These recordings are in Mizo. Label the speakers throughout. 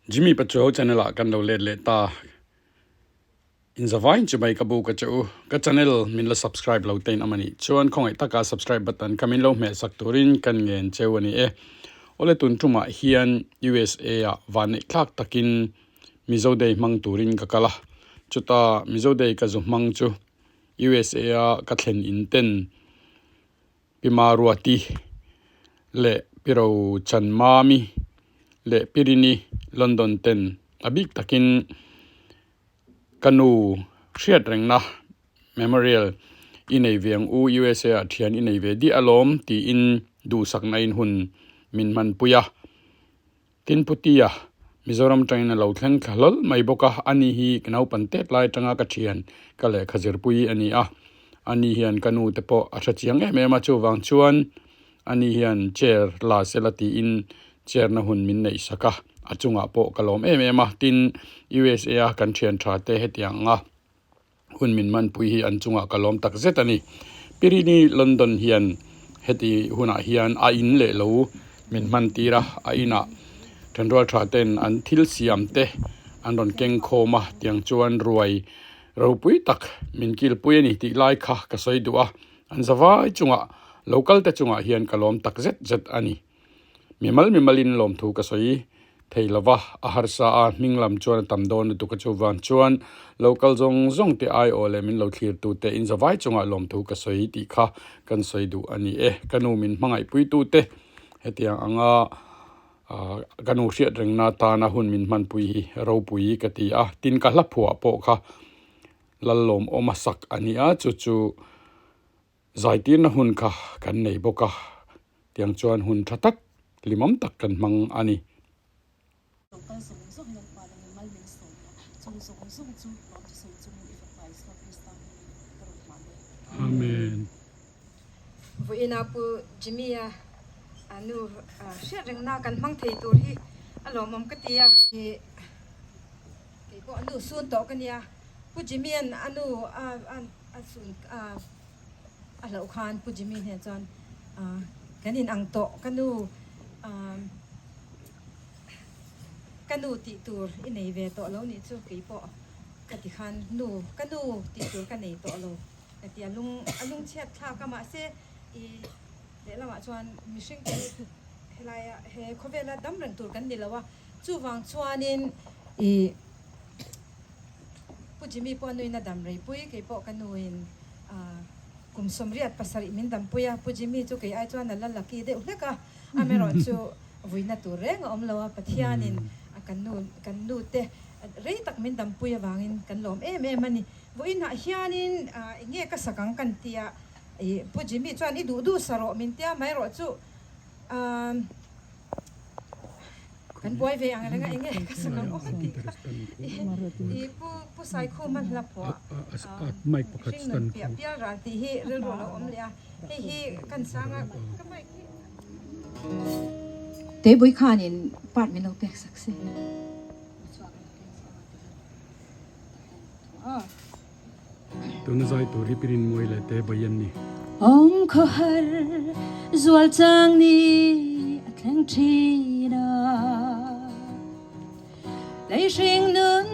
Speaker 1: Jimmy Pachuau channel ah kan lo let leh ta. In zavai chu mai ka bu ka che u. Ka channel min la subscribe lo tein awm a nih chuan khawngaih taka subscribe button kha min lo hmeh sak turin kan ngen cheu a ni e. Awle tun tumah hian USA ah vanneih thlak takin Mizo Day hmang turin ka kal a. Chuta Mizo Day ka zu hmang chu USA a ka thlen in ten Pi Maruati leh Pi Rochanmami leh Pi Rini London ten a bik takin ka nu hriat rengna memorial i nei ve ang u USA ah thian i nei ve diah alawm tiin duhsakna in hun min hmanpui a. Tin Putia, Mizoram atangin a lo thleng thla hlawl mai bawk a, ani hi ka naupan tet lai atanga ka thian ka lehkha zirpui a ni a, ani hian ka nu te pawh a hre chiang em em a, chuvang chuan ani hian chair la sela tiin chair na hun min neih sak a, a chungah pawh ka lawm em em a, tin USA a kan thian tha te hetiang anga Hun min manpui hi an chungah ka lawm tak zet a ni. Pirini London hian heti hunah hian a in leh lo min hman tir a, a inah thenrual tha ten an thil siam te an rawn keng khawm a, tiang chuan ruai ropui tak min kilpui a ni tih lai kha ka sawi duh a, an zavai chungah local te chungah hian ka lawm tak zet zet a ni. Mimal mimalin lawmthu ka sawi thei lo va, a harsa a, hming lam chuan a tam dawn lutuk a chuvang chuan lo kal zawng zawng te aiawh leh min lo thlirtu te in zavai chungah lawmthu ka sawi tih kha kan sawi duh a ni e. Ka nu min hmangaihpuitu te hetiang anga ka nu hriat rengna tana hun min hmanpui hi ropui ka ti a, tin ka hla phuah pawh kha Lallawmawma sak a ni a, chu chu Zaitirna hun kha kan nei bawk a, tiang chuan hun tha tak, hlimawm tak kan hmang a ni.
Speaker 2: Lo kal zawng zawng hian pa leh mal min sawm a, chung zawng zawng chu lawm chu sawi chungin i fapa Isua Krista hmingin ka rawn hlan e.
Speaker 1: Amen.
Speaker 3: Vawiina Pu Jimmy-a nu hriat rengna kan hmang thei tur hi a lawmawm ka ti a. Kei pawh nu sun tawh ka nia. Pu Jimmy-a'n a nu a sun a hlauh khan Pu Jimmy hnen chuan kan in ang tawh ka nu ka nu tih tur i nei ve tawh lo nih chu kei pawh ka ti khan nu ka nu tih tur ka nei tawh lo ka ti a lung a lung chhiat thlak a mahse i lehlamah chuan mihring te hi helaia he khawvela dam reng tur kan ni lo a chuvang chuanin i Pu Jimmy pawh a nuin a dam rei pui, kei pawh ka nuin kum 87 min dam pui a, Pu Jimmy chu kei ai chuan a la lucky deuh hlek a, amaherawh chu vuina tur reng a awm lo a, Pathianin kan nu kan nu te rei tak min dam pui avangin kan lawm em em a ni. Vawiinah hianin eng nge ka sak ang kan tia, Pu Jimmy chuan i duh duh sa rawh min tia, amaherawh chu Kan buai ve ang reng a enge ka sak ang aw tih kha i pu pu Saikhuma hla pawh hring nun piah pial ral tih hi rilru a lo awm leh a hei hi kan sang a ka mic hi Tuibui khanin part min lo pek sak se.
Speaker 1: Tuna zai tur hi Pirin Mawi leh te Bawi an ni.
Speaker 3: Awm khaw har zual chang ni a thleng thin a, lei hring nun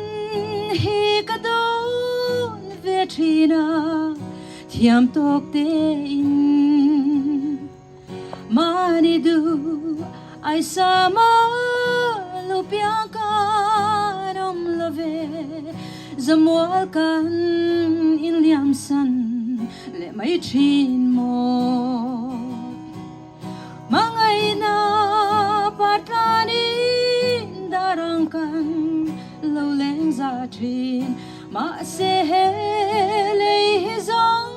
Speaker 3: hi ka dawn ve thin a, thiam tawk tein mahni duh ai sama lo piang kan awm lo ve, zamual kan inliam san leh mai thin maw. Hmangaihna patlanin darang kan lo leng za thin, mahse he lei hi zawng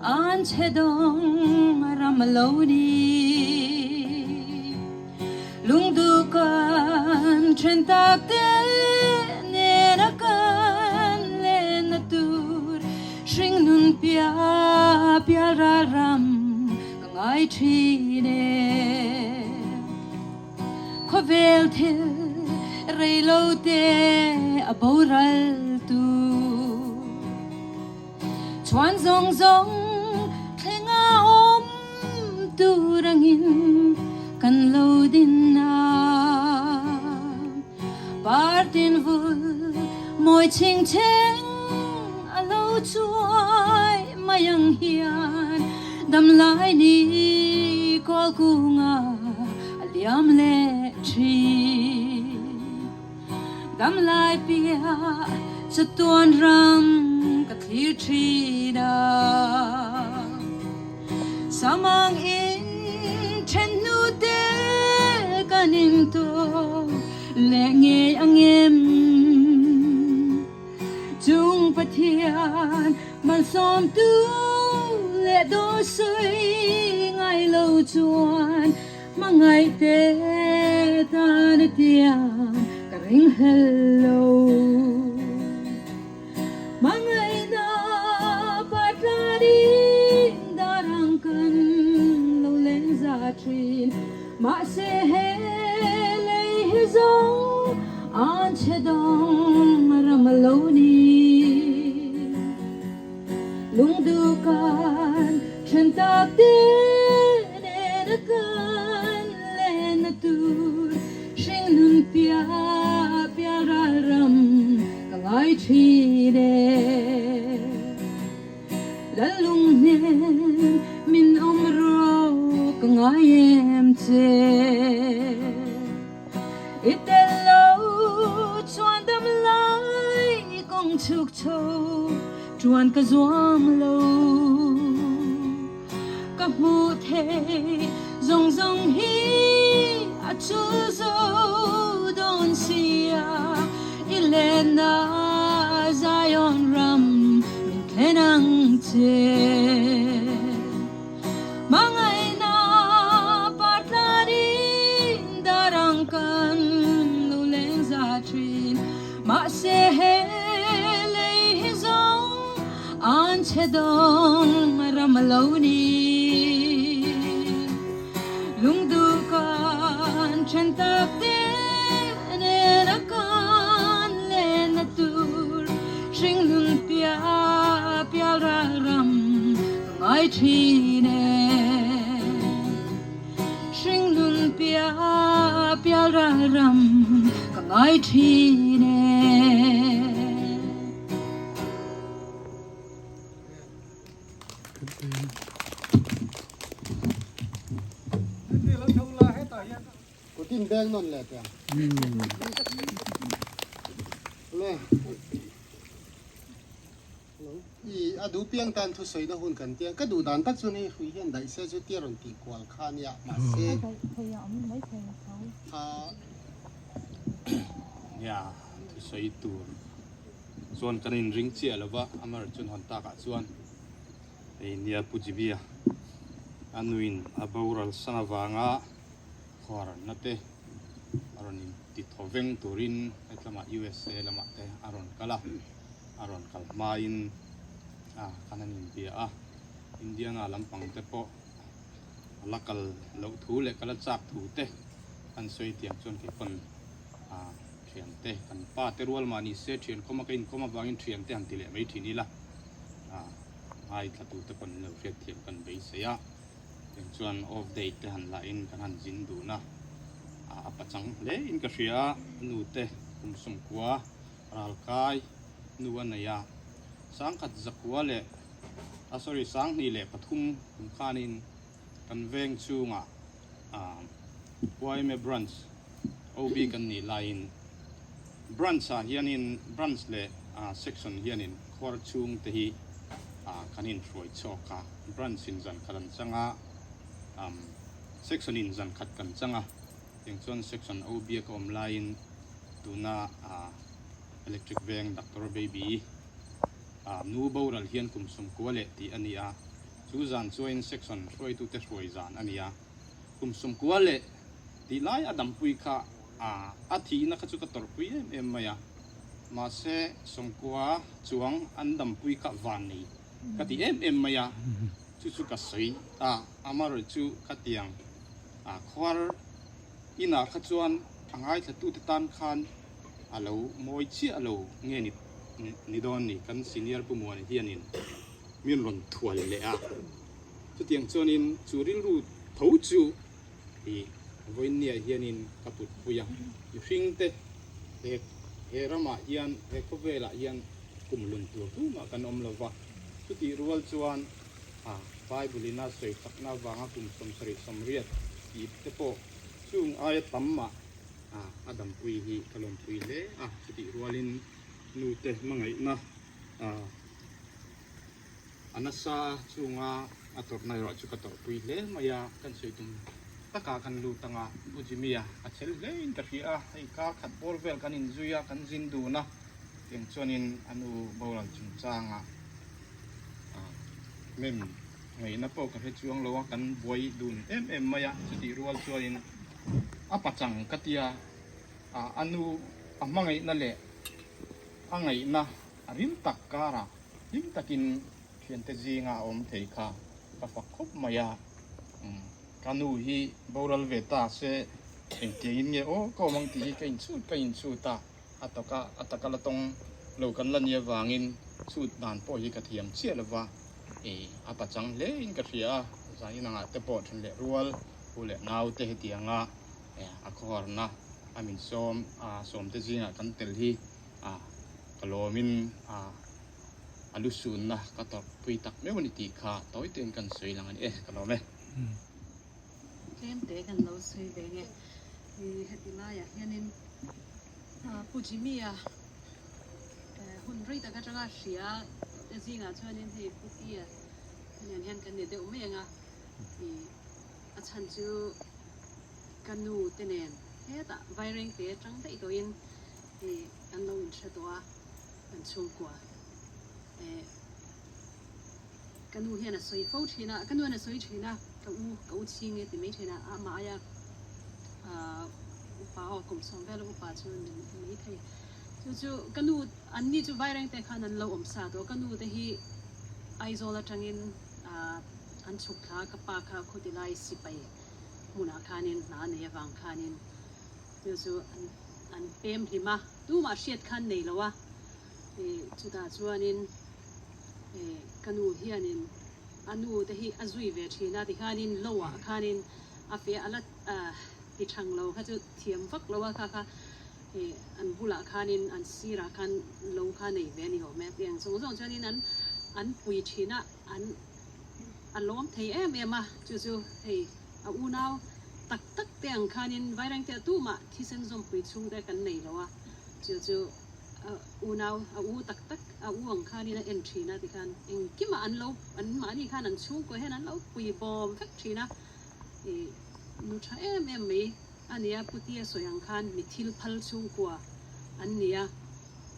Speaker 3: An che dawng ram lo ni. Lungduh kan then tak te nen a kan len na tur hring nun pia pial ral ram ka ngai thin e. Khawvel thil rei lo te a boral tu. Chuan zawng zawng thlenga awm tur angin kan lo din a. Partin vul mawi chhing chheng a lo chuai mai ang hian damlai ni kawl kunga a liam leh thin. Damlai piah chatuan ram ka thlir thin a. Samang in then hnu te kan in tawk leh ngei ang em? Chung Pathian malsawmtu leh daw sawi ngai lo chuan hmangaih te tan a tiam ka ringhlel lo. Hmangaihna patlanin darang kan lo leng za thin. Mahse he lei hi zawng an chhe dawng ram a lo ni. Lungduhkan then tak te nen a kan lenna tur hringnun piah piah ral ram ka ngai thin e. Lalung hnen min awm rawh ka ngai em che. I tel lo chuan dam lai kawng chhuk chho chuan ka zuam lo. Ka hmuh thei zawng zawng hi a chul zo dawn sia. I lenna Zion ram min thlen ang che. Hmangaihna patlanin darang kan lo leng za thin. Mahse he lei hi zawng an chhe dawng ram a lo ni. Lungduh kan then tak te nen a kan lenna tur hringnun piah pial ral ram ka ngai thin e. Hringnun piah pial ral ram ka ngai thin e.
Speaker 4: Kutin beng nawn leh teh ang. Le. I a duh piang tan thusawina hun kan tia. Ka duh dan tak chu ni hrui hian daih se chu tia rawn tih kual kha nia. Mahse. Kha.
Speaker 5: Nia thusawi tur chuan kan inring chiah lo va, Amar chuan hawn takah chuan hei nia Pu Jibia a nuin a boral san avanga khuarna te a rawn inti thaw veng turin hetlama USA lamah te a rawn kal a, a rawn kal hmain a kan han inbia a, Indiana lampang te pawh a la kal loh thu leh kal a chak thu te an sawi tiang chuan kei pawn a thiante kan pa te rual mah ni se thian khawm a ka inkawm avangin thiante han ti leh mai thin ila a ngaithla tu te pawn lo hriat thiam kan beisei a tiang chuan off day te han lah in kan han zin dun a a pachang hle in ka hria a nu te kum sawmkua ralkai nu a nei a sangkhat zakua leh a sorry sanghnih leh pathum kum khanin kan veng chungah YMA branch OB kan nih laiin branch ah hianin branch leh section hianin khuar chhung te hi kan inhruai chawk a, branch in zan khat an chang a, section in zan khat kan chang a, tiang chuan section OB a ka awm laiin tuna electric veng Doctor Baby nu boral hian kum sawmkua leh tih a ni a, chu zan chuain section hruaitute hruai zan a ni a. Kum sawmkua leh tih lai a dampui kha a thihna kha chu ka tawrhpui em em mai a, mahse sawmkua chuang an dampui kha van nei ka ti em em mai a, chu chu ka sawi ta. Amaherawhchu chu khatiang khuar inah kha chuan a ngaithlatute tan khan a lo mawi chiah lo nge ni dawn ni, kan senior Pu Muani hianin min rawn thual leh a. Chutiang chuanin chu rilru tho chu i vawiinniah hianin ka putpui a, mihringte He he ramah hian he khawvelah hian kum lun tur tumah kan awm lo va, chutih rual chuan a Bible in a sawi chakna avanga kum 78 tih te pawh chung aia tam mah a a dampui hi ka lawmpui hle a, chutih rualin nute hmangaihna a a nasa chunga a tawrhna erawh chu ka tawrhpui hle mai a, kan sawi tum takah kan lut ang a, Pu Jimmy-a a chel hlein ka hria a, hei kar khat bawr vel kan inzui a, kan zin dun a, tiang chuanin a nu boral chungchangah mem ngaihna pawh ka hre chuang lo a, kan buai dun em em mai a, chutih rual chuanin a pachang ka tia, a nu a hmangaihna leh a ngaihna a rim tak karah hlim takin thiante zinga a awm thei kha ka fak khawp mai a, ka nu hi boral ve ta se engtiangin nge aw ka awm ang tih hi ka inchhut ka inchhut a, a tawka a taka la tawng lo kan la nia vangin chhut dan pawh hi ka thiam chiah lo va, a pachang hlein ka hria a, zan inangah te pawh then leh rual u leh naute hetianga a khawharna a min sawm a sawmte zingah kan tel hi a ka lawmin a a lu sunna ka tawrhpui tak meuh a ni tih kha tawi tein kan sawi lang a ni e, ka lawm e.
Speaker 2: Tlem te kan lo sawi ve nge i heti laiah hianin Pu Jimmy-a hun rei tak atanga hria te zingah chuanin hei Pu Tia nen hian kan ni deuh mai ang a, i a chhan chu ka nu te nen hetah Vairengte atang daih tawhin i kan lo inhre tawh a, kan chhungkua eh ka nu hian a sawi fo thin a, ka nu hian a sawi thin a, ka u ka u chhing e ti mai thin a, amah aia ah upa aw kum sawm vel upa chu ni mai thei chu chu ka nu an ni chu Vairengte khan an lo awm sa tawh, ka nu te hi Aizawl atangin ah an chhuk thla a, ka pa kha khuti lai sipai hmunah khanin hna nei avang khanin chu chu an an pem hlim a, tumah hriat khan nei lo a, ih chutah chuanin ih ka nu hianin a nu te hi a zui ve thin a tikhanin lo ah khanin a fe a la ah ti thang lo kha chu thiam vak lo a kha kha ih an bulah khanin an sirah khan lo kha nei ve a ni awm e tiang zawng zawng chuanin an an pui thin a an a lawm thei em em a chu chu hei a unau tak tak te ang khanin Vairengte tumah thisen zawmpui chhungte kan nei lo a chu chu a unau a u tak tak a u ang khanin a en thin a tikhan engkimah an lo an mahni khan an chhungkaw hian an lo pui bawm vek thin a ih nu tha em em mai a ni a Putia sawi ang khan mi thil phal chhungkua an ni a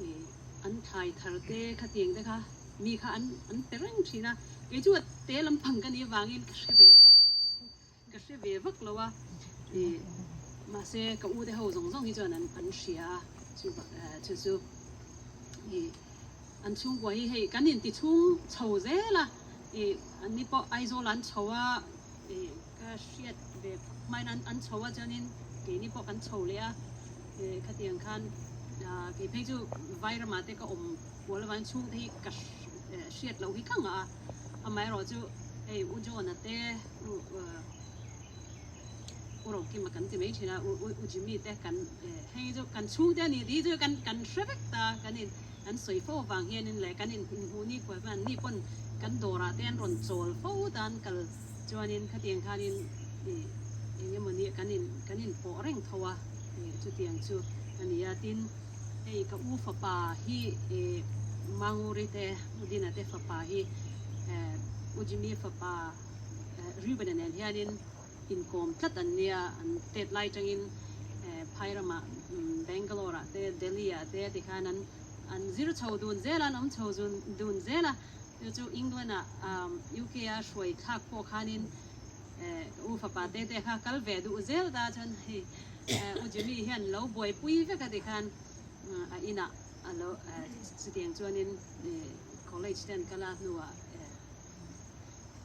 Speaker 2: ih an thlai thar te khatiang te kha mi kha an an pe reng thin a kei chu a te lampang ka nih avangin ka hre ve vak ka hre ve vak lo a ih mahse ka u te ho zawng zawng hi chuan an an hria a chu chu chu ih an chhungkua hi hei kan inti chhung chho zel a ih an ni pawh Aizawl an chho a ih ka hriat ve hmain an an chho a chuanin keini pawh kan chho leh a ih khatiang khan ah kei phei chu Vairamah te ka awm kual avangin chhungte hi ka hriat loh hi ka ngah a amaherawhchu hei U John-a te U U Rokima kan ti mai thin a U U Jimmy te kan hei chu kan chhungte a ni tih hi chu kan kan hre vek ta kan in kan sawi fo avang hianin leh kan in inhmuh ni kual khan ni pawn kan dawrah te an rawn chawl fo tan kal chuanin khatiang khanin ih eng emaw ni kan in kan in pawh reng tho a ih chutiang chu a ni a tin hei ka u fapa hi ih Manguri te U Dina te fapa hi eh U Jimmy fapa eh Reuben-a nen hianin inkawm tlat an nia an tet lai tangin eh phai ramah Bangalore ah te Delhi ah te tikhan an an zir chho dun zel a an awm chho zun dun zel a chu chu England ah UK a hruai thlak pawh khanin eh ka u fapa te te kha kal ve duh zel ta chuan hei eh U Jimmy hian lo buaipui vek a tikhan a inah a lo eh chutiang chuanin eh college te an kal a hnuah eh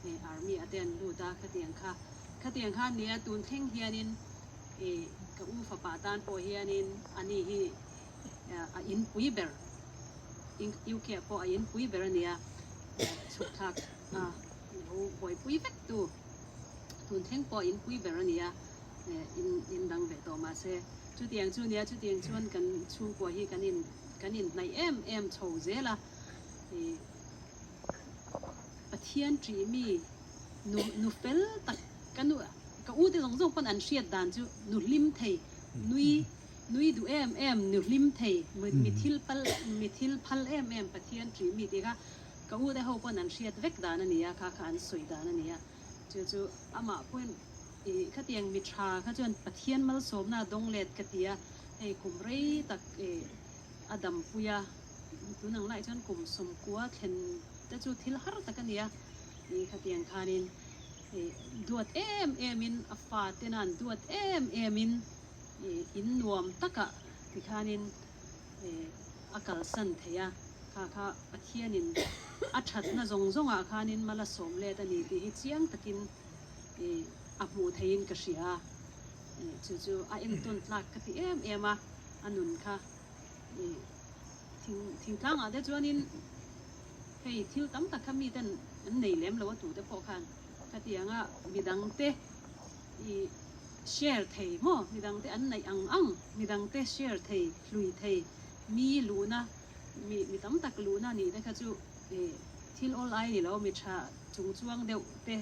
Speaker 2: eh army ah te an lut a khatiang kha khatiang kha nia tun thleng hianin eh ka u fapa tan pawh hianin ani hi a inpui ber UK ah pawh a inpui ber a nia chhuk thlak a lo buaipui vek tu tun thleng pawh a inpui ber a nia in in dang ve tawh mahse. Chutiang chu nia, chutiang chuan kan chhungkua hi kan in kan inhnaih em em chho zel a. Ih Pathian ṭih mi nu nu fel tak ka nu ka u te zawng zawng pawn an hriat dan chu nu hlim thei nui nui duh em em nu hlim thei mi thil pal mi thil phal em em Pathian ṭih mi tih kha ka u te ho pawn an hriat vek dan a ni a kha kha an sawi dan a ni a chu chu amah pawhin ih khatiang mi ṭha kha chuan Pathian malsawmna a dawng let ka ti a hei kum rei tak ih a dampui a tun ang laiah chuan kum sawmkua thlen te chu thil har tak a ni a ih khatiang khanin ih duat em em in a fa te nan duat em em in ih in nuam takah tikhanin ih a kalsan thei a kha kha Pathianin a thatna zawng zawngah khanin mal a sawm let a ni tih hi chiang takin ih a hmuh theihin ka hria a ih chu chu a entawn tlak ka ti em em a a nun kha. Ih thing thingtlangah te chuanin hei thil tam tak kha miten an nei lem lo a tute pawh khan khatianga midangte ih share thei maw midangte an neih ang ang midangte share thei hlui thei mi luhna mi mi tam tak luhna nih te kha chu ih thil awl ai ni lo mi tha chung chuang deuh te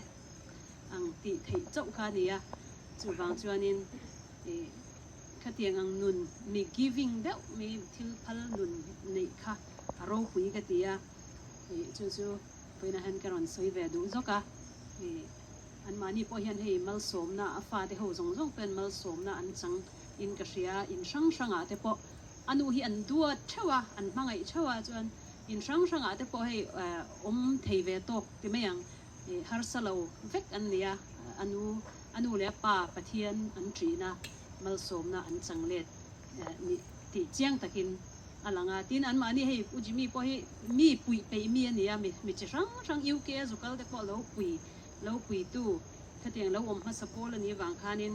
Speaker 2: ang tih theih chauh kha a ni a chuvang chuanin ih. Khatiang ang nun mi giving deuh mi thil phal nun neih kha a ropui ka ti a, ih chu chu vawiinah hian ka rawn sawi ve duh zawk a, ih anmahni pawh hian hei malsawmna a fate ho zawng zawng pawh hian malsawmna an chang in ka hria, in hrang hrangah te pawh a nu hi an duat theuh a, an hmangaih theuh a chuan in hrang hrangah te pawh hei awm thei ve tawk ti mai ang, ih harsa lo vek an ni a, a nu a nu leh a pa Pathian an ṭihna malsawmna an chang let nih tih chiang takin a lang a. Tin, anmahni hei U Jimmy pawh hi mi puih peih mi a ni a, mi mi chi hrang hrang UK a zukal te pawh lo pui lo puitu khatiang lo awm hmasa pawl a nih vang khanin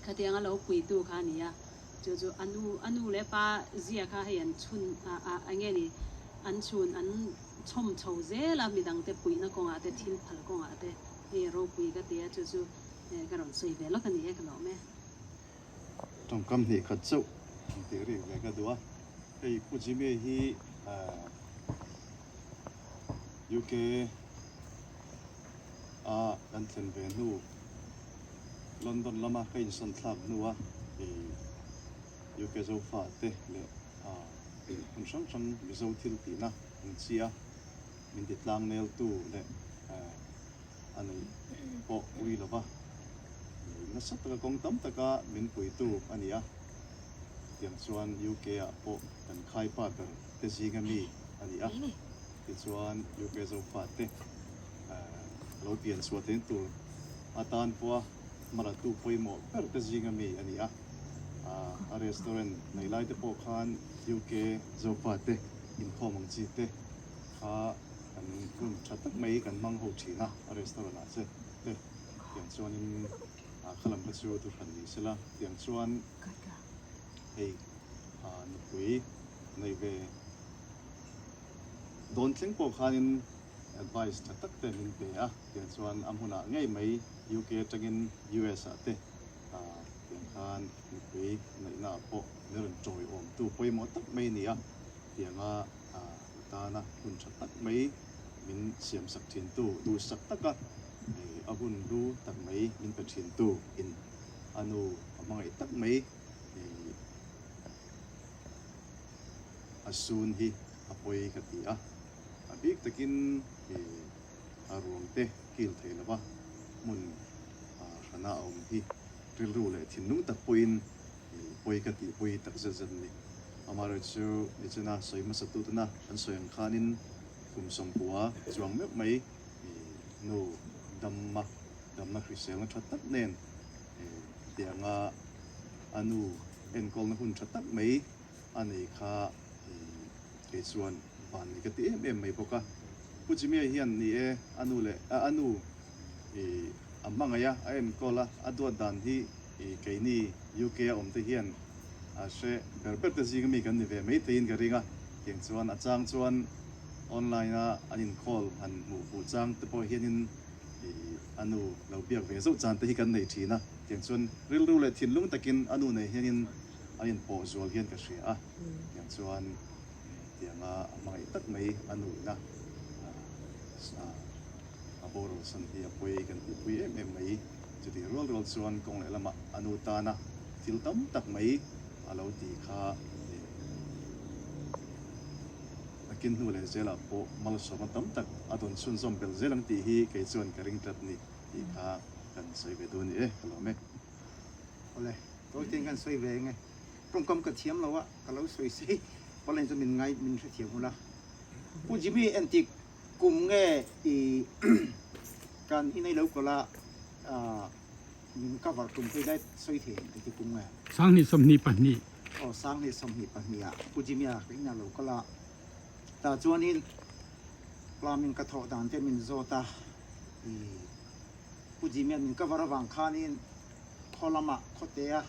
Speaker 2: khatianga lo puitu kha a ni a. Chu chu a nu a nu leh pa zia kha hei an chhun a a enge ni an chhun an chhawm chho zel a midangte puihna kawngah te thil phal kawngah te hei ropui ka ti a chu chu Ka rawn sawi ve lawk a ni e, ka lawm e.
Speaker 6: Tawngkam hnih khat chauh ang tih rik ve ka duh a, hei Pu Jimmy hi UK a kan thlen ve hnu London lama ka insawn thlak hnua UK Zofa te leh hmun hrang hrang Mizo thil tihna ang chi a min ti tlang neltu leh a neih pawh ui lo va, nasa taka kawng tam taka min puitu a ni a, chutiang chuan UK ah pawh kan khaipa ber te zinga mi a ni a, tichuan UK Zofa te lo pian chhuah theihna tur atan pawha hmalatu pawimawh ber te zinga mi a ni a, a restaurant nei lai te pawh khan UK Zofa te inkhawm ang chi te kha Kan hun tha tak mai kan hmang ho thin a, a restaurant ah che te tiang chuanin kha lam kha chu thu hran ni sela tiang chuan hei nupui nei ve dawn thleng pawh khanin advice tha tak te min pe a, tiang chuan a hmunah ngei mai UK atangin US ah te tiang khan nupui neihna ah pawh min rawn tawiawm tu pawimawh tak mai a ni a, tianga A tana hun tha tak mai min siamsak thintu, duhsak taka a hun hlu tak mai min pe thintu in a nu a hmangaih tak mai a sun hi a pawi ka ti a. A bik takin a ruang te kil thei lova hmun hrana a awm hi rilru leh thinlung tak pawhin pawi ka tih pawi tak zet zet a ni. Amaherawhchu nichina sawi hmasa tutena an sawi ang khanin kum sawmpua chuang meuh mai nu damma damna hriselna tha tak nen tianga a nu enkawlna hun tha tak mai a nei kha kei chuan van ni ka ti em em mai bawk a. Pu Jimmy-a hian ni e a nu leh a nu a hmangaih a, a enkawl a, a duat dan hi keini UK a awm te hian a hre ber ber te zing ami kan ni ve mai theiin ka ring a, tiang chuan a chang chuan online a an in call han hmuh fuh chang te pawh hianin a nu lo biak ve zauh chan te hi kan nei thin a. Tiang chuan rilru leh thinlung takin a nu nei hianin an inpawh zual hian ka hria a, tiang chuan tianga a hmangaih tak mai a nu ina a boral san hi a pawi kan tihpui em em mai. Chutih rual rual chuan kawng leh lamah a nu tana thil tam tak mai a lo ti kha a kin hnu leh zelah pawh malsawmna tam tak a dawn chhunzawm belh zel ang tih hi kei chuan ka ring tlat ni tih kha kan sawi ve duh a ni e, ka lawm e.
Speaker 7: Awle, Tawitein kan sawi ve eng e. Tawngkam ka thiam lo a, ka lo sawi sei pawleng chu min ngai min hrethiam ula. Pu Jimmy entik kum nge i kan inei lo kawla min cover tum phei dai sawi thei em entik kum nge?
Speaker 1: 2022.
Speaker 7: Aw 2022 ah Pu Jimmy a ka inah lo kawla tah chuanin plumbing ka thawh dan te min zawt a i Pu Jimmy a min cover avang khanin khaw lamah khawtea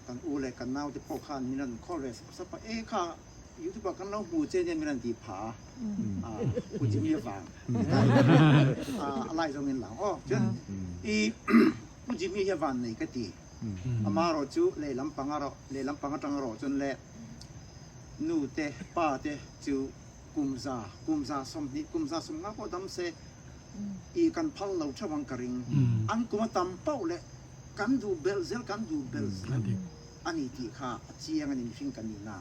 Speaker 7: kan u leh kan naute pawh khan min rawn call ve sap sap a, e kha youtube ah kan lo hmu che nia min rawn tih phah a, Pu Jimmy avang a lai zawng in lang aw chuan i Pu Jimmy hi a van nei ka ti amaherawh chu lehlam panga rawh lehlam pang atang rawh chuan le nu te pa te chu kum za kum za 20 kum za 50 pawh dam se I kan phal lo theuh ang ka ring. An kum a tam pauh leh kan duh belh zel kan duh belh zel a ni tih kha a chiang a ni mihring kan nih na.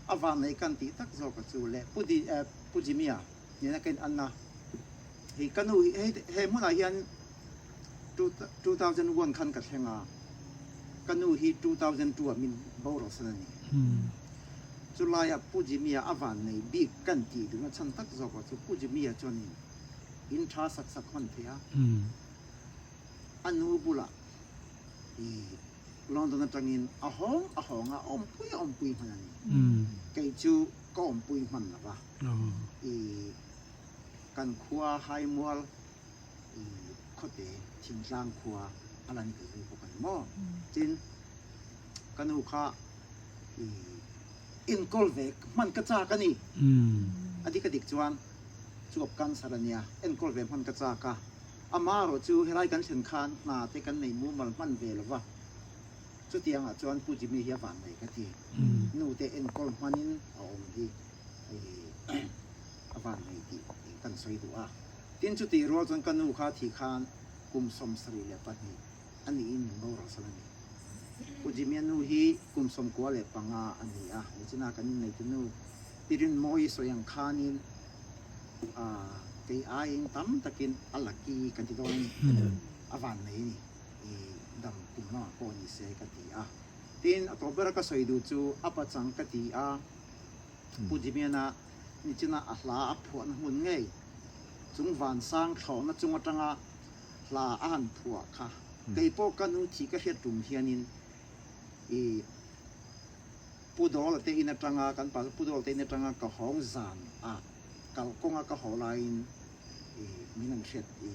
Speaker 7: A vannei kan tih tak zawk a chu leh Pu Di Pu Jimmy-a nena ka in an a hei ka nu hi hei he hmunah hian 2001 khan ka thleng a ka nu hi 2002 ah min boral san a ni. Chulaia Pu Jimmy-a a vannei bik kan tih duhna chhan tak zawkah chu Pu Jimmy-a chuanin in tha sak sak hman thei a, a nu bulah i London atangin a hawng a hawng a, a awmpui a awmpui hman a ni. Kei chu ka awmpui hman lo va, i kan khua Haimual i khawte thingtlang khua a la ni ta zui bawk a ni maw? Tin, ka nu kha i enkawl ve hman ka chak a ni. A dik a dik chuan chuap cancer a nia, enkawl ve hman ka chak a. Amaherawh chu helai kan thlen khan hna te kan nei mumal hman ve lo va, chutiangah chuan Pu Jimmy hi a van nei ka ti. Nu te enkawl hmanin a awm hi a van nei tih kan sawi duh a. Tin chutih rual chuan ka nu kha thih khan kum 72 a niin min boral san a ni. Pu Jimmy-a nu hi kum 95 a ni a, nichina kan inneitu nu Pi Rinmawii sawi ang khanin kei aiin tam takin a lucky kan ti dawn a ni, a van nei a ni, i dam kum lamah pawh ni se ka ti a. Tin, a tawp bera ka sawi duh chu a pachang ka ti a, Pu Jimmy-ana nichina a hla a phuahna hmun ngei chung vansang thlawhna chung atanga hla a han phuah kha kei pawh ka nu thih ka hriat tum hianin i Pu Dawla te in atanga kan pa chu Pu Dawla te in atanga ka hawng zan a kalkawnga ka haw laiin i min an hriat i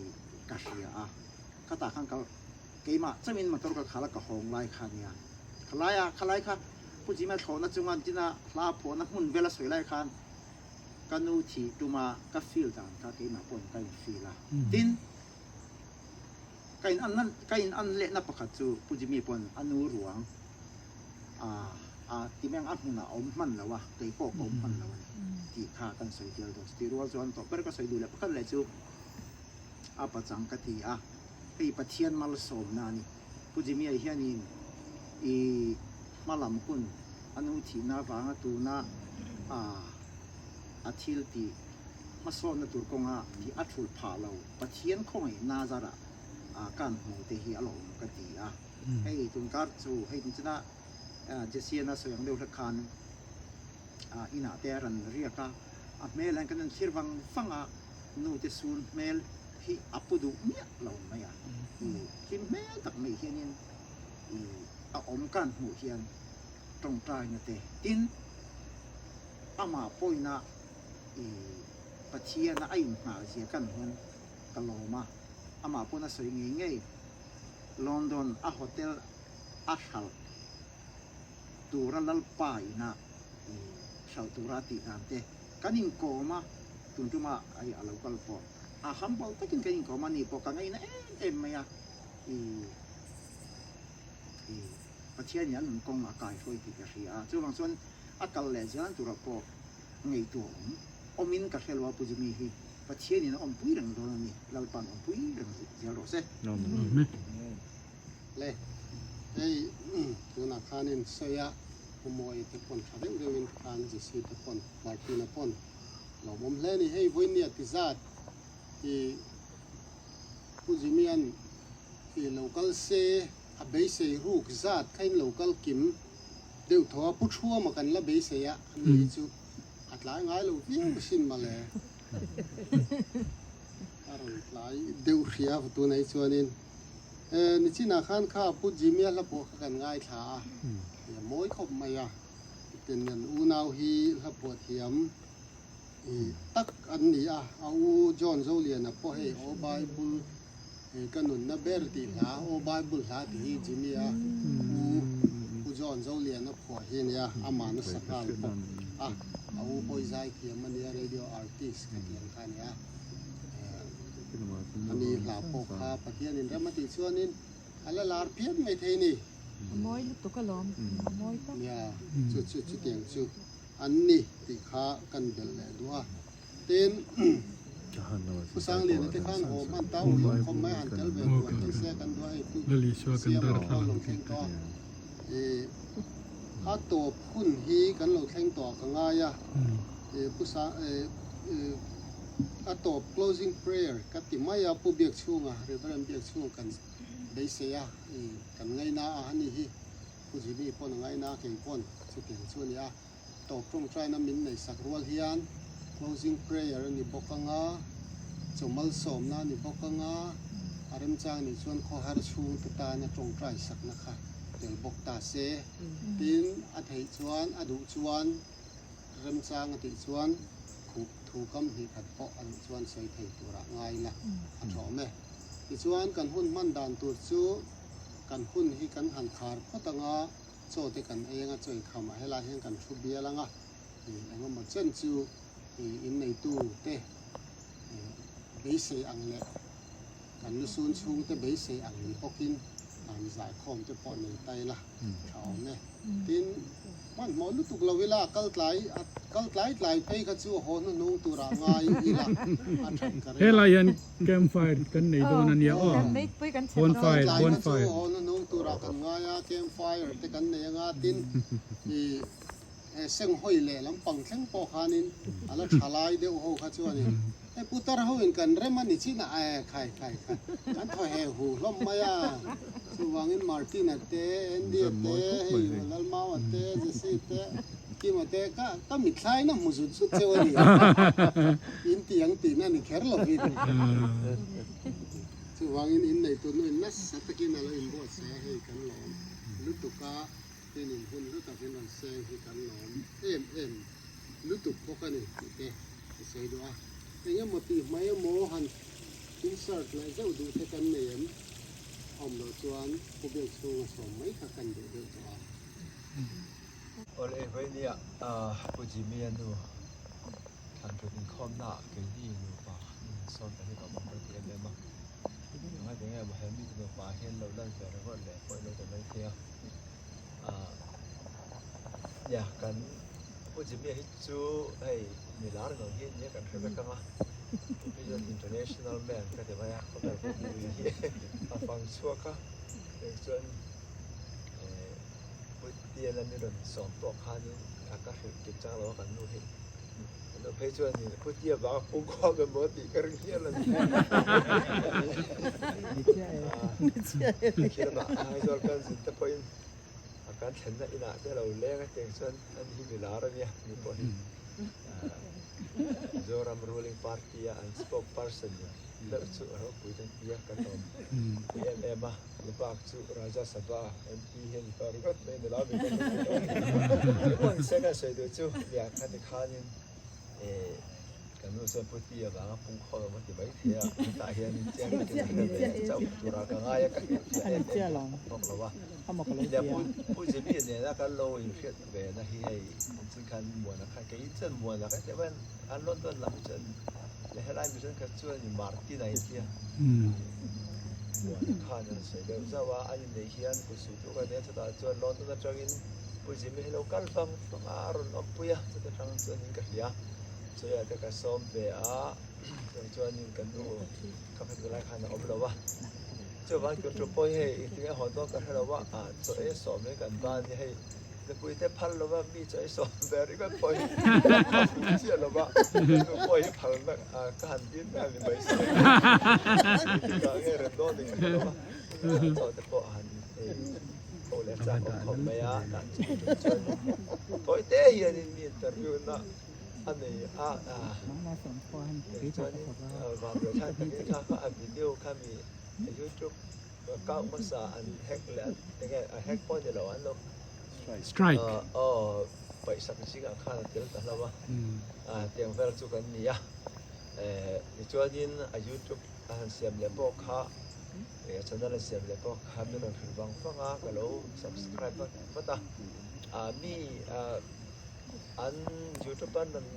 Speaker 7: ka hria a khatah khan kal keimah chauhin motor ka khal a ka hawng lai kha nia khalai a khalai kha Pu Jimmy a thlawhna chunga tina hla a phuahna hmun vel a sawi lai khan ka nu thih tuma ka feel dan kha keimah pawhin ka in feel a tin ka in an ka in an lehna pakhat chu Pu Jimmy pawn a nu ruang a a ti mai ang a hmunah a awm hman lo a kei pawh ka awm hman lo a ni tih kha kan sawi tel dawn chutih rual chuan tawh ber ka sawi duh leh pakhat leh chu a pachang ka ti a hei Pathian malsawmna a ni Pu Jimmy-a hianin i hmalam hun a nu thihna avanga tuna a thil tih hmasawnna tur kawnga tih a thulh phah lo Pathian khawngaihna zarah kan hmu te hi a lo awm ka ti a. Hei tunkar chu hei nichina Jesse-an a sawi ang deuh hlek khan inah te a rawn riak a, a hmel hian kan en thlir vang vang a, nu te sun hmel hi a pu duh miah lo mai a, i hlim hmel tak mai hianin i a awm kan hmuh hian tawngtaina te tin amah pawina i Pathiana a inhnah zia kan hian ka lawm a, amah pawn a sawi ngei ngei London a hotel a hralh tura Lalpa ina i hralh tura a tih dan te kan inkawm a, tun tuma a lo kal pawh a humble takin kan inkawm a ni pawh ka ngaina em em mai a i. I Pathianin a nun kawng a kaihruai tih ka hria a, chuvang chuan a kal leh zel turah pawh ngaihtuah awm awmin ka hre lo a, Pu Jimmy hi Pathianin a awmpui reng dawn a ni, Lalpa'n awmpui reng zel rawh se.
Speaker 4: Le, hei tunah khanin sawi a, Pu Mawia te pawn tha deuh deuhin khan Jesse te pawn Martina pawn lawmawm hle a ni. Hei vawinia ti zat i Pu Jimmy-a'n i lo kal se a beisei ruk zat kha in lo kal kim deuh tho a, Pu Thuama kan la beisei a, ani hi chu a tlai ngai lo viau asin mawle. A rawn tlai deuh hria tunah hi chuanin nichinah khan kha Pu Jimmy-a hla pawh kha kan ngaithla a, a mawi khawp mai a, tin an unau hi hla phuah thiam tak an ni a, a u John Zoliana pawh hei Aw Bible ka nunna ber tih hla, Aw Bible hla tih hi Jimmy-a u Pu John Zoliana phuah hi a nia, amah nasa nghal bawk a, a u pawh i zaithiam a nia, radio artist ka tih ang kha a nia, ani hla pawh kha Pathianin rem a tih chuanin a la lar phian mai thei a ni.
Speaker 3: A mawi lutuk alawm, a mawi tak.
Speaker 4: Nia, chu chu chutiang chu. An ni tih kha kan belh leh duh a. Tin, Pu Sangliana te khan haw hman ta ui awm khawp mai han tel ve tur an tih se kan duh a, hei pu Siama pawh a lo thleng tawh a. Ih, a tawp hun hi kan lo thleng tawh ah ka ngai a. Ih, Pu Sang, ih, ih, a tawp closing prayer ka ti mai a, Pu Biakchhunga, Reverend Biakchhunga kan beisei a, ih, kan ngaina a, ani hi. Pu Jimmy pawn a ngaina kei pawn chutiang chu a ni a, tawp tawngtaina min neihsak rual hian closing prayer a ni bawk anga, chaw malsawmna a ni bawk anga, a remchang nih chuan khawhar chhungte tana tawngtai sakna kha tel bawk ta se. Tin, a theih chuan, a duh chuan, remchang a tih chuan khup thu kam hnih khat pawh a duh chuan sawi thei turah ngai ila a thawm e. Tichuan kan hun hman dan tur chu. Kan hun hi kan han khar phawt anga, chaw te kan ei anga, chaw inkham ah helai hian kan thu bial anga, engemaw chen chu inneitu te beisei ang leh kan lusun chhung te beisei ang ni bawkin han zaikhawm te pawh nei ta ila tha awm e. Tin, hmanhmawh lutuk lo ila a kal tlai a kal tlai tlai phei kha chu haw hnuhnung turah ngai ila a that ka ring a.
Speaker 1: Helai hian campfire kan nei dawn a nia aw. Bonfire,
Speaker 4: Tlai kha chu
Speaker 1: bonfire.
Speaker 4: haw hnuhnung turah kan ngai a, campfire te kan nei anga tin ih he senghawi leh lampang thleng pawh khanin a la tha lai deuh ho kha chuanin Hei putar ho in kan rem a ni chin a, eh khai khai khai kan thaw he hu hlawm mai a, chuvangin Martin-a te, Andy-a te, hei Lalmau-a te, Jesse te, Kim-a te ka ka mithlai na hmu zut zut cheu a ni in ti ang tihna ni kher lovin. Chuvangin inneitu nu in nasa takin a lo inbuatsaih a, hei kan lawm lutuk a, tin in hun hlu takin rawn seng hi kan lawm em em lutuk bawk a ni tih te ka sawi duh a, eng emaw tih hmai emaw han insert leh zeuh duh te kan nei em? A awm loh chuan Pu Biak chhunga sawm mai kha kan duh deuh tawh a.
Speaker 8: Awle vawinia Pu Jimmy-a nu thlan thut inkhawmna ah keini nupa in sawm ta hi ka awm ka ti em em a, engati nge maw he mite nupa hian lo lan ve ringawt leh pawh ilo ta mai thei a, nia kan Pu Jimmy-a hi chu hei mi lar ngang hi nia kan hre vek ang a, Vision International Man ka ti mai a, khawvel pawh hi a fang chhuak a, heng chuan Pu Tiana mi rawn sawm pawh khanin a ka hrilh kim chang lo a kan nu hi, kan nu phei chuan Pu Tia vang a pung khawm emaw tih ka ring hial a ni. Khi lamah Aizawl kan zin te pawhin A kan thlenna inah te lo leng a teng chuan an hi mi lar a nia, mi pawh hi Mizoram ruling party a an spokesperson ni deuh chu a ropui kan ti a, kan awm pui em em a, ni bak chu Rajya Sabha MP hi a ni tawh ringawt mai ni lo mi kan ropui tawh a ni. Engpawh ni se kan sawi duh chu nia khati khanin eh Kan nu chuan Pu Tia vanga pung khawl awm a ti mai thei a, hetah hian chiang takin a hre ve chauh tura ka ngai a, ka hrilh fiah em em bawk lo a. Nia Pu Jimmy nena kan lo inhriat ve na hi hei chin khan Muana khan kei chuan Muana ka tih avangin an London lam hi chuan leh helai mi thenkhat chuan Martin a inti a. Muana khan an sawi deuh zauh a, an inneih hian kut suih tur ka nei a, chutah chuan London atangin Pu Jimmy hi lo kal vang vang a, a rawn awmpui a, chuta tang chuanin ka hria. Chawia te ka sawm ve a, chutiang chuanin ka nu ka hmet lai khan a awm lo a. Chuvang tur thu pawh hi hei engtin nge hawn dawn ka hre lo a, chaw ei sawm hi kan ban hi hei Nupui te phal lova mi chaw ei sawm ve ringawt pawh hi ka fuh chiah lova, nu pawh hi phalna ka han dil mai a ni mai si. Engtikah nge rem dawn ni ka hre lova, chaw te pawh han ei ho leh chak awm khawp mai a, dan chu tum chuan tawi te hianin mi interview na a nei a, chuanin vanduai thlak takin kha kha a video kha mi youtube Kau hmasa an hack leh an enge a hack pawh ni lo an lo
Speaker 1: Strike.
Speaker 8: Aw paihsak zingah khan a tel ta hlo a, tiang vel chu kan ni a. Tichuanin a youtube a han siam leh pawh kha a channel a siam leh pawh kha min rawn hrilh vang vang a, ka lo subscribe vat vat a. Mi an youtube an rawn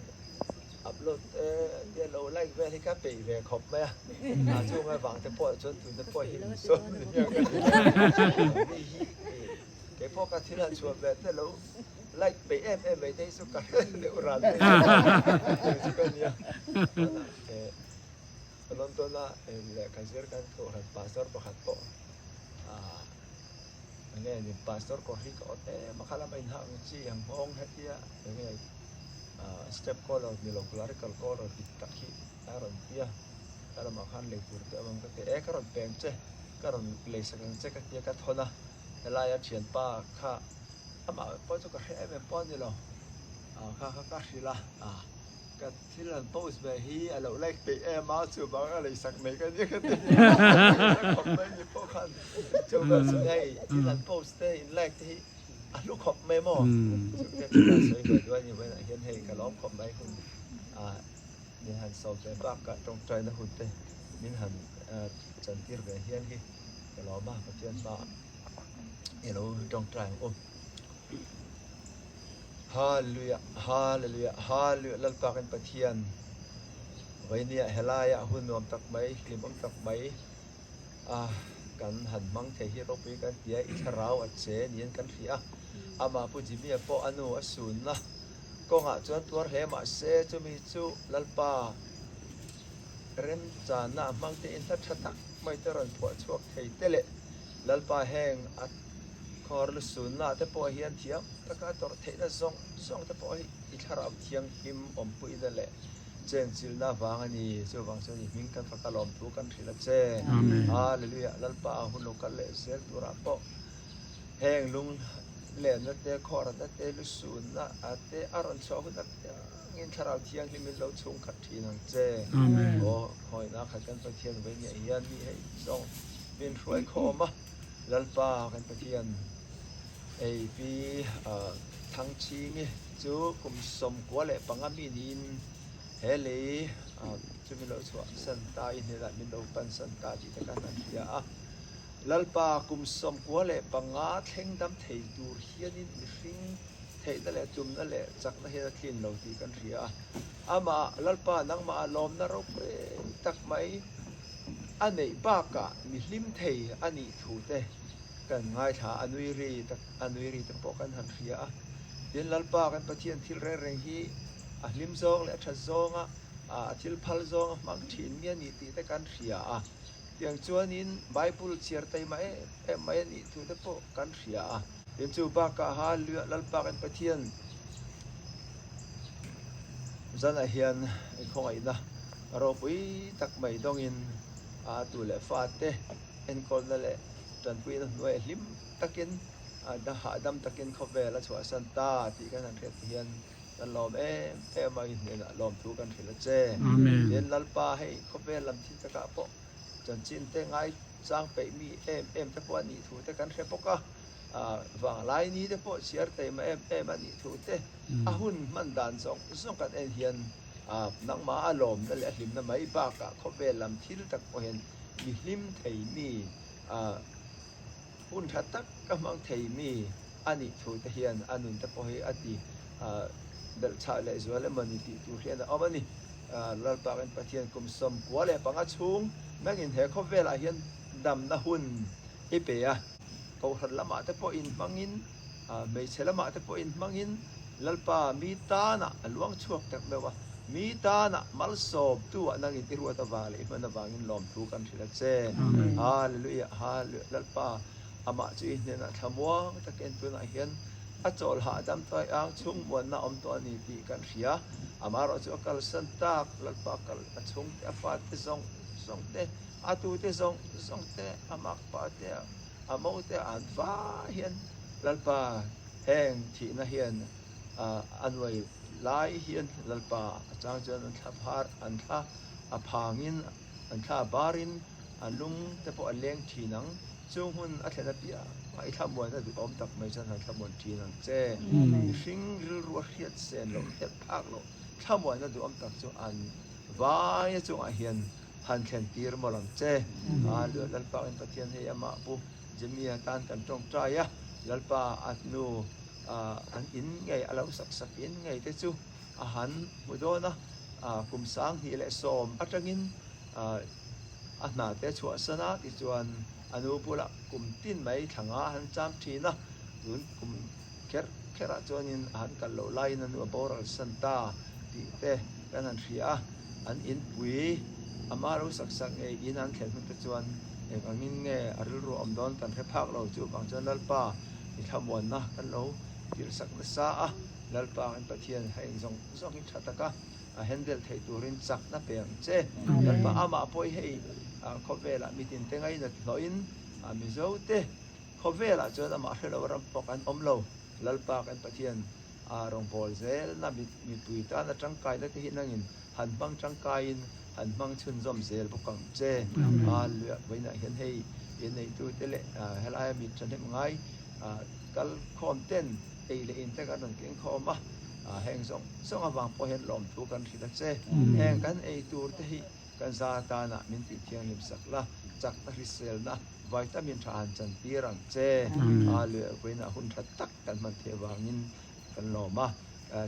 Speaker 8: Upload te tia lo like vel hi ka peih ve khawp mai a, a chung avang te pawh chuan tun te pawh hi min sawn ni hian ka ti a, mi hi kei pawh ka thil han chhuah ve te lo like peih em em mai te hi chu ka hre deuh ran mai a chu ka nia. Hmanah London a lehkha zir kan kohhran pastor pakhat pawh enge ni pastor kawr hi ka awt em a kha lama inhak ang chi ang nghawng hetia enge Step color ni lo clerical color dik tak hi a rawn ti a, ka lamah khan lei tur te awm ang ka ti a, e ka rawn peng che, ka rawn lei sak ang che ka ti a ka thawn a, helaia thianpa kha amah pawh chu ka hre em em pawh a ni lo, kha kha ka hrilh a, ka thil han post ve hi a lo like peih em a chuvang a lei sak mai ka nia ka ti a, khawp mai ni pawh khan chuvang chu hei thil han post te in like te hi. A hlu khawp mai maw? Chu te chu ka sawi ve duai ni vawiinah hian hei ka lawm khawp mai hun min han sawm ve bakah tawngtaina hun te min han chantir ve hian hi ka lawm a, Pathian hmaah i lo tawngtai ang u. Hallelujah, Hallelujah, Hallelujah Lalpa kan Pathian vawinia helaiah hun nuam tak mai, hlimawm tak mai A, kan han hmang thei hi ropui kan ti a, i thlarau a che niin kan hria a. Amah Pu Jimmy-a pawh a nu a sunna kawngah chuan tuar hle mah se, chumi chu Lalpa remchanna a hmang te in hla tha tak mai te rawn phuah chhuak thei te leh Lalpa heng a khawr lu sunna te pawh hian thiam taka a tawrh theihna zawng zawng te pawh hi i thlarau thianghlim awmpuina leh Chenchilhna vang a ni. Chuvang chuan i hming kan fak a lawm thu kan hrilh a che. Hallelujah. Lalpa a hun lo kal leh zel turah pawh heng lung lenna te, khawhratna te, lusunna te a rawn chhuah hun apiangin Thlarau Thianghlim in lo chhung khat thin ang che. Aw, khawina khat kan Pathian vawinia hian mi hei zawng min hruai khawm a. Lalpa kan Pathian ei pi Thangchhingi chu kum 95 mi niin he lei chu min lo chhuah san ta i hnenah min lo pan san ta tih te khan an hria a. Lalpa kum 95 thleng dam thei tur hianin mihring theihna leh tumna leh chakna hian a tlin lo tih kan hria a. Amah Lalpa nangmah lawmna ropui tak mai a neih bakah mi hlim thei a nih thu te kan ngaithla a, nui ri tak a nui ri te pawh kan han hria a. Tin, Lalpa kan Pathian thil reng reng hi a hlim zawng leh a that zawnga a thil phal zawnga hmang thin mi a ni tih te kan hria a. Tiang chuanin Bible chhiar taima em em mai a nih thu te pawh kan hria a. Tin, chu bakah ha Lalpa kan Pathian zanah hian khawngaihna ropui tak mai dawngin a tu leh fate enkawlna leh tanpuina hnuaiah hlim takin hahdam takin khawvel a chhuahsan ta tih kan han hriat te hian kan lawm em em a, i hnenah lawmthu kan hrilh a che. Tin, Lalpa hei khawvel lam thil takah pawh chanchin te ngai chang peih mi em em te pawh a nih thu te kan hre bawk a, vanglai ni te pawh chhiar taima em em a nih thu te a hun hman dan zawng zawng kan en hian nangmah a lawmna leh a hlimna mai bakah khawvel lam thil tak pawh hian mi hlim thei mi hun tha tak ka hmang thei mi a nih thu te hian a nun te pawh hi a ti belhchhah leh zual emaw ni tih tur hian a awm a ni. Lalpa kan Pathian kum 95 chhung nangin he khawvelah hian. damna hun i pe a, Kohhran lamah te pawh inhmangin, hmeichhe lamah te pawh inhmangin Lalpa mi tanah a luang chhuak tak meuh a, mi tanah malsawmtu ah nangin i ruat avang leh i hman avangin lawmthu kan hrilh a che. Hallelujah, Hallelujah, Lalpa amah chu i hnenah thlamuang takin tunah hian a chawl hahdam tawi ang chhung muanna awm tawh a ni tih kan hria. Amaherawh chu a kalsan tak Lalpa kal a chhungte a fate zawng zawng te, A tute zawng zawng te, a makpa te, a mo te an vai hian Lalpa heng thihna hian a nuai lai hian Lalpa a chang chuan an thla phar, an thla a phangin, an thla a barin an lung te pawh a leng thin ang. Chung hun a thlen apiang a i thlamuan a duhawm tak mai chuan han thlamuan thin ang che. Mihring rilru a hriat sen loh, hriat phak loh thlamuan a duhawm tak chu an vai a chungah hian Han thlen tir mawlh ang che. Hallelujah Lalpa in Pathian hei amah pu Jimmy atan kan tawngtai a, Lalpa a hnu an in ngei a lo sak sak in ngei te chu a han hmu dawn a, kum 2010 atangin a hna te chhuahsan a tichuan a nu bulah kum tin mai thla nga a han cham thin a, tun kum kher kherah chuanin a han kal loh laiin a nu a boral san ta tih te kan han hria a. An inpui ama lo sak sak ngei in an thlen hun te chuan eng angin nge a rilru awm dawn kan hre phak lo. Chuvang chuan Lalpa i thlamuanna kan lo tirhsak nasa a, Lalpa kan Pathian heng zawng zawng hi tha taka a handle theih turin chakna pe ang che. Lalpa amah pawh hi hei khawvelah mitin te ngainat hlawhin Mizo te khawvelah chuan amah hrelo ram pawh kan awm lo. Lalpa kan Pathian A rawngbâwl zêlna mipui tâna ṭangkaina te hi nangin han hmang ṭangkaiin han hmang chhunzawm zêl bawk ang che. Hallelujah! Vawiinah hian hei inneitute leh helaia mi ṭhahnem ngai kal khâwm ten ei leh in te kan rawn keng khâwm a, heng zawng zawng avang pawh hian lawmthu kan hrilh a che. Heng kan ei tur te hi kan za tânah min tih thianghlim sak la, chakna hriselna vitamin ṭha han chantîr ang che. Hallelujah! Vawiinah hun ṭha tak Kan hman theih avangin kan lawm a,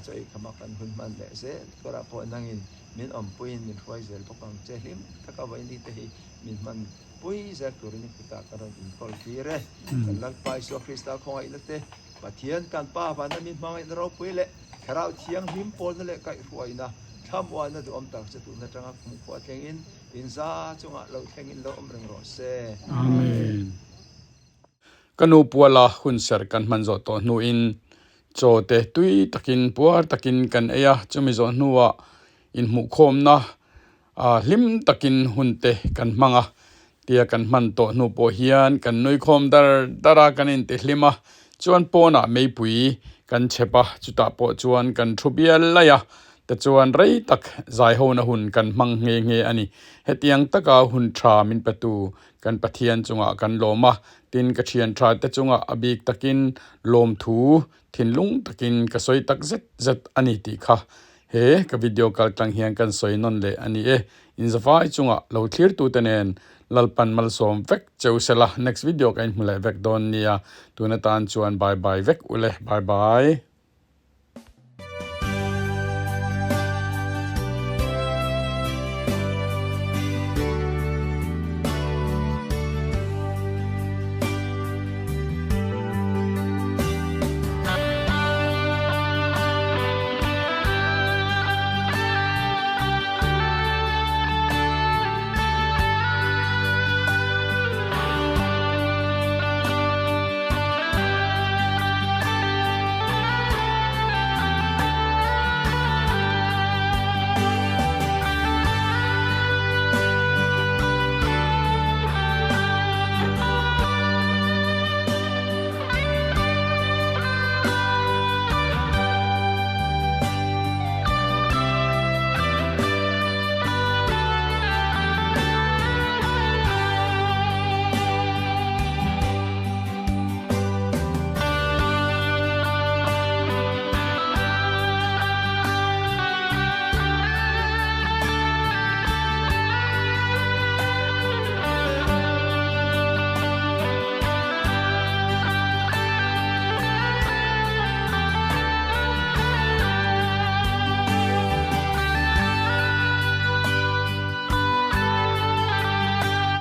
Speaker 8: chaw ei khama kan hun hman leh zel turah pawh nangin min awmpuiin min hruai zel bawk ang che. Hlim taka vawiini te hi min hman pui zel turin i kutah ka rawn inkawl tir e. Kan Lalpa Isua Krista khawngaihna te, Pathian kan Pa vana min hmangaihna ropui leh Thlarau Thianghlim pawlna leh kaihhruaina thlamuanna duhawm tak che tun atanga kumkhua thlengin inza chungah lo thlengin lo awm reng rawh se.
Speaker 1: Amen. Ka nu puala hunserh kan hman zawh tawh hnuin chaw te tui takin puar takin kan ei a, chumi zawh hnuah inhmuhkhawmna ah hlim takin hun te kan hmang a, tia kan hman tawh hnu pawh hian kan nuikhawm dar dar a, kan intihlim a, chuan pawnah meipui kan chhep a, chutah pawh chuan kan thu bial laih a, tichuan rei tak zaihona hun kan hmang nghe nghe a ni. Hetiang taka hun tha min petu Kan Pathian chungah kan lawm a, tin ka thian tha te chungah a bik takin lawmthu thinlung takin ka sawi tak zet zet a ni tih kha he ka video kal tlang hian kan sawi nawn leh a ni e. Inzavai chungah lo thlirtute nen Lalpan malsawm vek cheu sela next video ka inhmu leh vek dawn nia tun atan chuan bye bye vek ule bye bye.